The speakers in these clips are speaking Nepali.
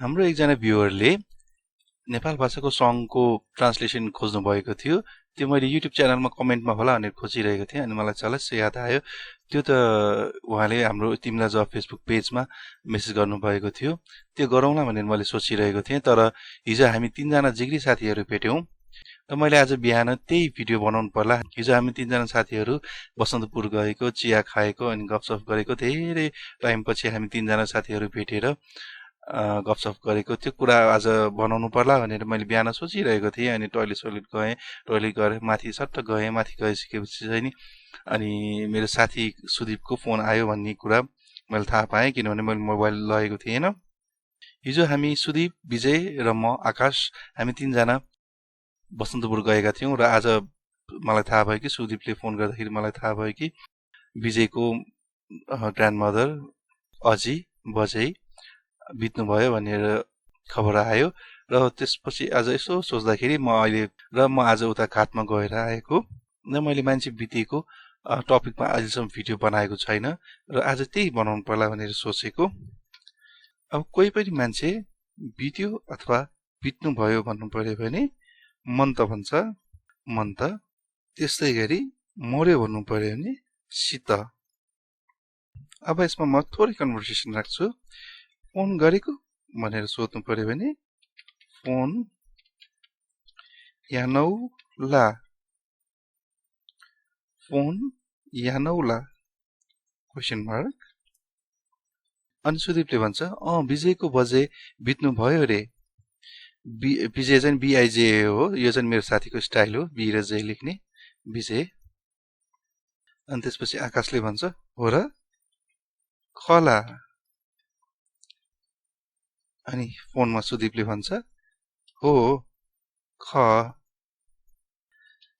हाम्रो एकजना भ्युअरले नेपाल भाषाको सङको ट्रान्सलेसन खोज्नु भएको थियो। त्यो मैले युट्युब च्यानलमा कमेन्टमा होला भनेर खोजिरहेको थिएँ अनि मलाई चलस याद आयो। त्यो त उहाँले हाम्रो तिमीला जब फेसबुक पेजमा मेसेज गर्नुभएको थियो। त्यो गरौँला भनेर मैले सोचिरहेको थिएँ, तर हिजो हामी 3 जना जिग्री साथीहरू भेट्यौँ र मैले आज बिहान त्यही भिडियो बनाउनु पर्ला। हिजो हामी 3 जना साथीहरू बसन्तपुर गएको, चिया खाएको अनि गफसफ गरेको। धेरै टाइमपछि हामी 3 जना साथीहरू भेटेर गफसफ गरेको। त्यो कुरा आज बनाउनु पर्ला भनेर मैले बिहान सोचिरहेको थिएँ। अनि टोइलेट गएँ, टोइलेट गरेर माथि सट्ट गएँ। माथि गइसकेपछि चाहिँ नि अनि मेरो साथी सुदीपको फोन आयो भन्ने कुरा मैले थाहा पाएँ, किनभने मैले मोबाइल लगेको थिएन। हिजो हामी सुदीप, विजय र म आकाश हामी 3 जना बसन्तपुर गएका थियौँ र आज मलाई थाहा भयो कि सुदीपले फोन गर्दाखेरि मलाई थाहा भयो कि विजयको ग्रान्डमदर अजी बजै बित्नुभयो भनेर खबर आयो। र त्यसपछि आज यसो सोच्दाखेरि म आज उता घाटमा गएर आएको र मैले मान्छे बितेको टपिकमा अहिलेसम्म भिडियो बनाएको छैन र आज त्यही बनाउनु पर्ला भनेर सोचेको। अब कोही पनि मान्छे बित्यो अथवा बित्नु भयो भन्नु पर्यो भने मन त भन्छ, मन त। त्यस्तै गरी मर्यो भन्नु पर्यो भने सित। अब यसमा म थोरै कन्भर्सेसन राख्छु। फोन गरेको भनेर सोध्नु पर्यो भने फोन यानौला, फोन यानौला क्वेसन मार्क। अनि सुदीपले भन्छ विजयको बजे बित्नु भयो रे। विजय चाहिँ बिआइजे हो, यो चाहिँ मेरो साथीको स्टाइल हो, बी र जे लेख्ने विजय। अनि त्यसपछि आकाशले भन्छ हो र खला। अनि फोनमा सुदीपले भन्छ हो ख।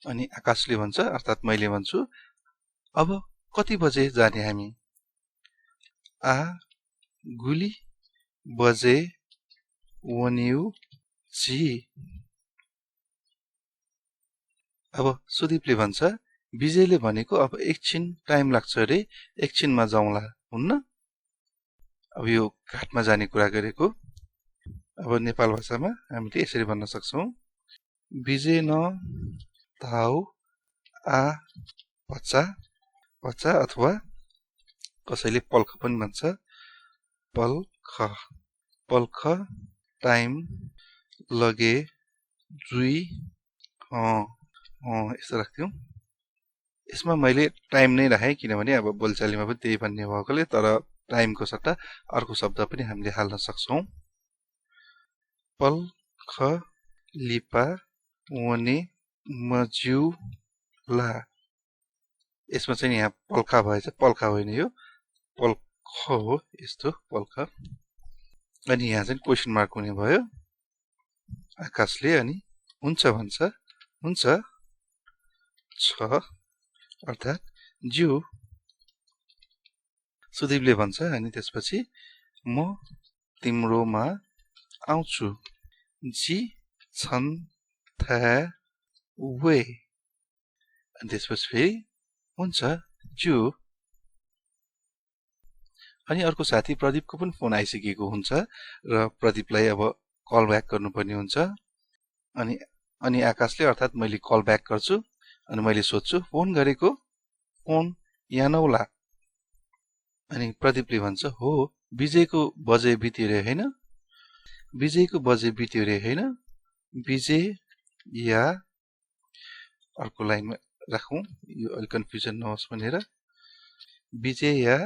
अनि आकाशले भन्छ अर्थात् मैले भन्छु अब कति बजे जाने हामी? आ गुली बजे वन्यु जी। अब सुदीपले भन्छ विजयले भनेको अब एकछिन टाइम लाग्छ रे, एकछिनमा जाउँला हुन्न। अब यो घाटमा जाने कुरा गरेको। अब नेपाल भाषामा हामीले यसरी भन्न सक्छौं विजय न ताउ आ पच्चा पच्चा, अथवा कसैले पल्ख पनि भन्छ पल्ख पल्ख, टाइम लगे जुई यस्तो राख्थ्यौं। यसमा मैले टाइम नै राखेँ किनभने अब बोलचालीमा पनि त्यही भन्ने भएकोले, तर टाइमको सट्टा अर्को शब्द पनि हामीले हाल्न सक्छौं। पल्ख लिपा वने मज्युला। यसमा चाहिँ यहाँ पल्खा भएछ, पल्खा होइन, यो पल्ख हो, यस्तो पल्ख। अनि यहाँ चाहिँ क्वेसन मार्क हुने भयो आकाशले। अनि हुन्छ भन्छ, हुन्छ छ अर्थात् ज्यू। सुदीपले भन्छ अनि त्यसपछि म तिम्रोमा आउँछु जी छन् था वे। अनि त्यसपछि फेरि हुन्छ ज्यू। अनि अर्को साथी प्रदीपको पनि फोन आइसकेको हुन्छ र प्रदीपलाई अब कल ब्याक गर्नुपर्ने हुन्छ। अनि आकाशले अर्थात् मैले कल ब्याक गर्छु अनि मैले सोध्छु फोन गरेको, फोन यानौला। अनि प्रदीपले भन्छ हो विजयको बजे बित्यो रे होइन, विजयको बजे बित्यो रे होइन, विजय या। अर्को लाइनमा राखौं, यो अलि कन्फ्युजन नहोस् भनेर। विजय या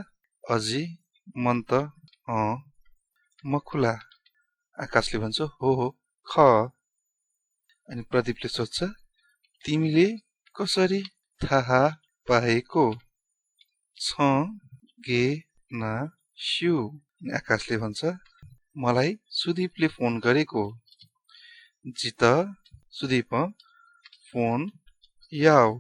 अजी मन त मखुला। आकाशले भन्छ हो ख। अनि प्रदीपले सोध्छ तिमीले कसरी थाहा पाएको? छ गे ना स्यु। आकाशले भन्छ मलाई सुदीपले फोन गरेको। जित सुदीप फोन याऊ।